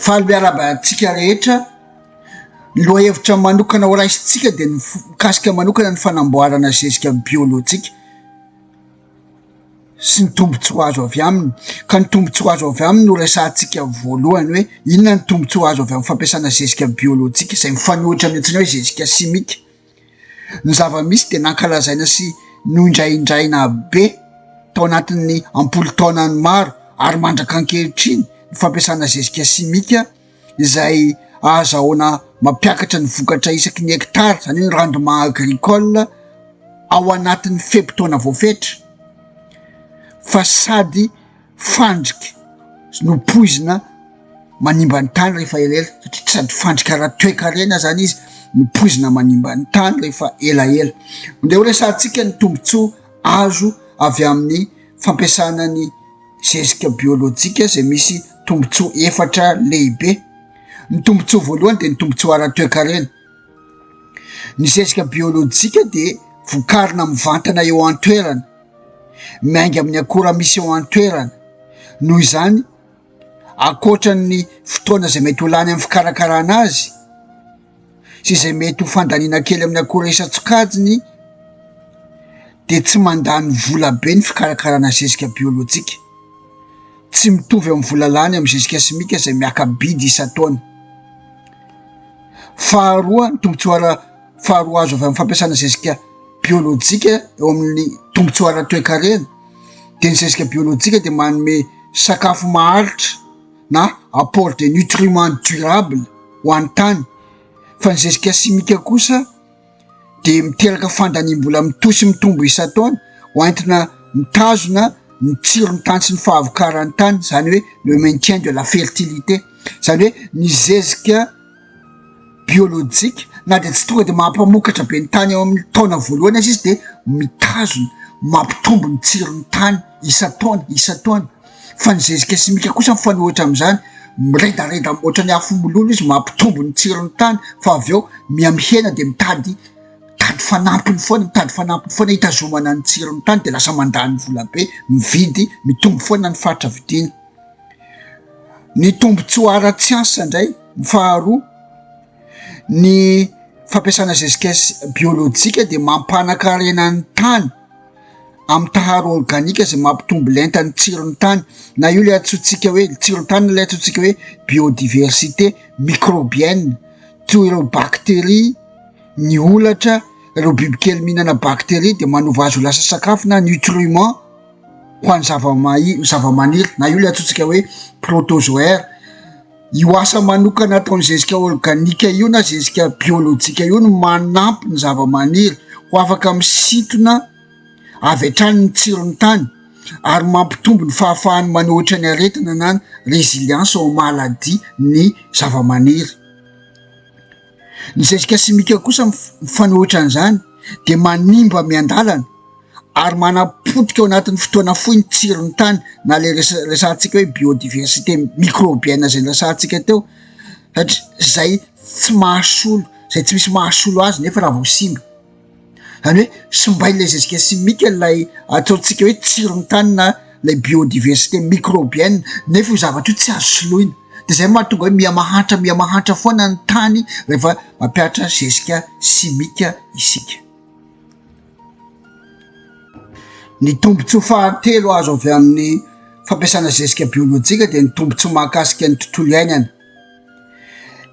Faly miarahaba antsika rehetra. Ny lohahevitra manokana ho raisintsika dia ny mikasika manokana ny fanamboarana zezika biolojika sy ny tombontsoa azo avy aminy. Ka ny tombontsoa azo avy aminy no resahantsika voalohany hoe inona ny tombontsoa azo avy amin'ny fampiasana zezika biolojika izay mifanohitra amin'ny antsoina hoe zezika simika. Ny zava-misy dia nankalazaina sy noindraindraina be tao anatin'ny am-polo taonany maro ary mandraka ankehitriny ny fampiasana zezika simika izay ahazahoana mampiakatra ny vokatra isaky ny hectare, izany hoe ny rendement agricole ao anatin'ny fe-potoana voafetra fa sady fandrika no poizina manimba ny tany rehefa elaela satria tsy sady fandrika ara-toekarena zany izy no poizina manimba ny tany rehefa elaela. Ndeha ho resahantsika ny tombontsoa azo avy amin'ny fampiasana ny zezika biolojika izay misy tombontsoa efatra lehibe. Ny tombontsoa voalohany dia ny tombontsoa ara-toekarena. Ny zezika biolojika dia vokarina mivantana eo an-toerana, miainga amin'ny akora misy eo an-toerana. Noho izany, ankoatra ny fotoana izay mety ho lany amin'ny fikarakarana azy sy izay mety ho fandaniana kely amin'ny akora isan-tsokajiny dia tsy mandany vola be ny fikarakarana zezika biolojika. Tsy mitovy amin'ny vola lany amin'ny zezika simika izay miaka-bidy isan-taona. Faharoa, ny tombontsoa ara faharoa azo avy amin'ny fampiasana zezika biolojika eo amin'ny tombontsoa ara-toekarena dia ny zezika biolojika dia manome sakafo maharitra na apport de nutriments durables ho an'ny tany fa ny zezika simika kosa dia miteraka fandaniam-bola mitohy sy mitombo isan-taona ho entina mitazona ny tsiron'ny tany sy ny fahavokaran'ny tany, izany hoe le maintien de la fertilité, izany hoe ny zezika biolojika na dia tsy tonga de mampamokatra be ny tany eo amin'ny taona voalohany aza izy de mitazona, mampitombo ny tsiron'ny tany isan-taona isan-taona, fa ny zezika simika kosa mifanohitra amin'izany, miredareda ohatran'ny afo mololo izy mampitombo ny tsiron'ny tany fa avy eo miha mihena de mitady mitady fanampiny foana, mitady fanampiny foana hitazomana ny tsiron'ny tany de lasa mandany vola be mividy, mitombo foana ny faritra vidiana. Ny tombontsoa ara-tsiansa indray ny faharoa, ny fampiasana zezika biolojika dia mampanan-karena ny tany amin'ny taharo organika izay mampitombo lenta ny tsiron'ny tany na io ilay antsointsika hoe tsiron'ny tany na ilay antsointsika hoe biodiversité microbienne toy ireo bakteria, ny holatra, ireo bibikely mihinana bakteria dia manova azy ho lasa sakafo na nutriment. ho an'ny zava-mahi- zava-maniry na io ilay antsointsika hoe protozoaire. Io asa manokana ataon'ny zezika organika io na zezika biolojika io no manampy ny zava-maniry ho afaka misintona avy hatrany ny tsiron'ny tany ary mampitombo ny fahafahany manohitra ny aretina na ny résilience aux maladies ny zava-maniry. Ny zezika simika kosa mifanohitra an'izany dia manimba miandalana ary manapotika ao anatin'ny fotoana fohy ny tsiron'ny tany na le resa- resahantsika hoe biodiversité microbienne zay niresahantsika teo satria zay tsy mahasolo zay tsy misy mahasolo azy nefa raha vao simba, zany hoe simbain'ilay zezika simika ilay ataontsika hoe tsiron'ny tany na lay biodiversité microbienne nefa io zavatra io tsy azo soloina de zay mahatonga hoe miha mahantra miha mahantra foana ny tany rehefa mampihatra zezika simika isika. Ny tombontsoa fahatelo azo avy amin'ny fampiasana zezika biolojika dia ny tombontsoa mahakasika ny tontolo iainana.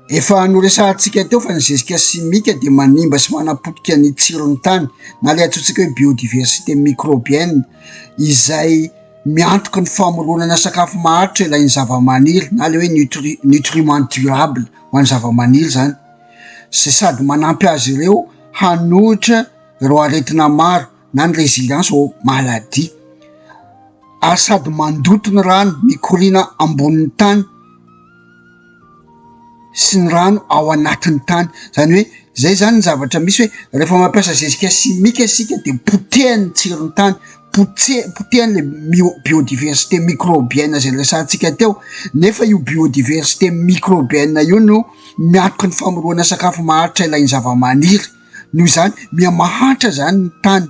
Efa noresahantsika teo fa ny zezika simika dia manimba sy manapotika ny tsiron'ny tany na ilay antsointsika hoe biodiversité microbienne izay miantoka ny famoronana sakafo maharitra ilain'ny zavamaniry na ilay hoe nutri- nutriment durable ho an'ny zavamaniry izany. izay sady manampy azy ireo hanohitra ireo aretina maro na ny résilience aux maladies ary sady mandoto ny rano mikoriana ambonin'ny tany sy ny rano ao anatin'ny tany, zany hoe zay zany ny zavatra misy hoe rehefa mampiasa zezika simika isika de potehany ny tsiron'ny tany, pote- potehany le mio- biodiversité microbienne zay niresahantsika teo nefa io biodiversité microbienne io no miantoka ny famoronana sakafo maharitra ilain'ny zavamaniry, noho izany miha mahantra zany ny tany,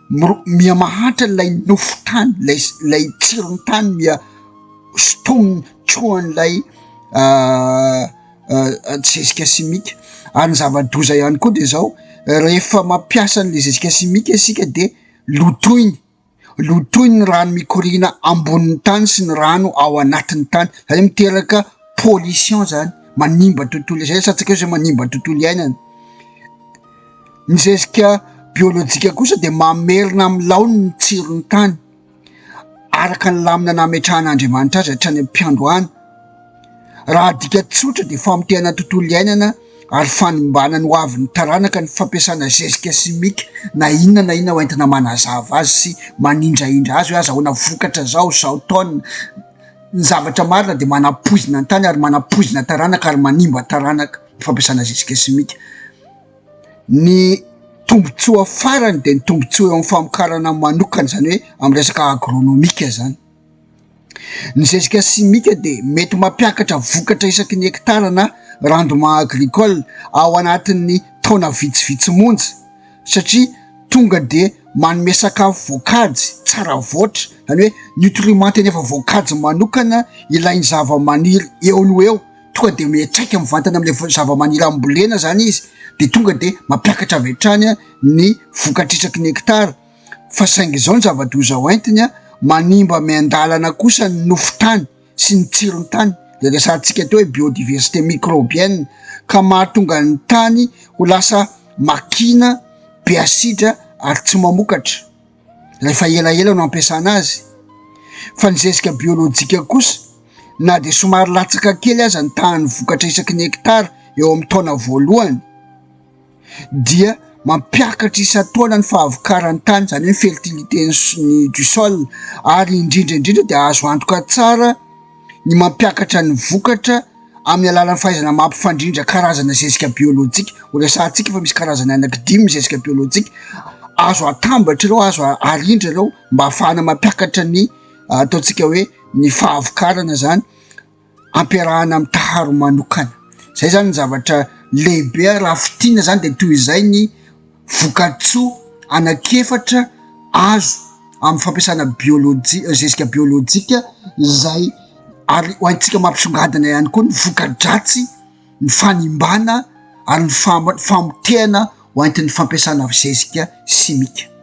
miro- miha mahantra ilay nofon-tany, lay lay tsiron-tany miha sintominy trohan'ilay. zezika simika. Ary ny zava-doza ihany koa de zao, rehefa mampiasa an'le zezika simika isika de lotoiny, lotoiny ny rano mikoriana ambonin'ny tany sy ny rano ao anatin'ny tany, zany hoe miteraka pollution zany, manimba tontolo, zay asantsika hoe zay manimba tontolo iainana. Ny zezika biolojika kosa de mamerina amin'ny laoniny ny tsiron'ny tany. araka ny lamina nametrahan'Andriamanitra azy hatrany am-piandohana. Raha adika tsotra dia famotehana tontolo iainana ary fanimbana ny hoavin'ny taranaka ny fampiasana zezika simika na inona na inona hoentina manazava azy sy manindrahindra azy hoe azahoana vokatra zao, zao taonina. Ny zavatra marina dia manapoizina ny tany ary manapoizina taranaka ary manimba taranaka ny fampiasana zezika simika. Ny tombontsoa farany dia ny tombontsoa eo amin'ny famokarana manokana, izany hoe amin'ny resaka agronomika zany. Ny zezika simika dia mety mampiakatra vokatra isaky ny hekitara na rendement agricole ao anatin'ny taona vitsivitsy monja satria tonga dia manome sakafo voakajy tsara voatra, izany hoe nutriment tena efa voakajy manokana ilain'ny zavamaniry eo no eo. tonga de miantraika mivantana am'le zavamaniry ambolena zany izy de tonga de mampiakatra avy hatrany ny vokatra isaky ny hekitara, fa saingy izao ny zava-doza ho entiny a, manimba miandalana kosa ny nofon-tany sy ny tsiron-tany le resahantsika teo hoe biodiversité microbienne ka mahatonga ny tany ho lasa makina be asidra ary tsy mamokatra. rehefa elaela no ampiasana azy, fa ny zezika biolojika kosa na dia somary latsaka kely aza ny tahan'ny vokatra isaky ny hekitara eo amin'ny taona voalohany dia mampiakatra isan-taona ny fahavokaran'ny tany, izany hoe ny fertilité ny du sol ary indrindra indrindra dia azo antoka tsara ny mampiakatra ny vokatra amin'ny alalan'ny fahaizana mampifandrindra karazana zezika biolojika, ho resahantsika fa misy karazany anaky dimy ny zezika biolojika, azo atambatra ireo, azo arindra ireo mba ahafahana mampiakatra ny ataontsika hoe ny fahavokarana zany ampiarahana amin'ny taharo manokana, zay zany ny zavatra lehibe raha fintinina zany de toy izay ny vokatsoa anankiefatra azo amin'ny fampiasana biolojia zezika biolojika izay ary ho haintsika mampisongadina ihany koa ny voka-dratsy ny fanimbana ary ny fam- famotehana ho entin'ny fampiasana zezika simika.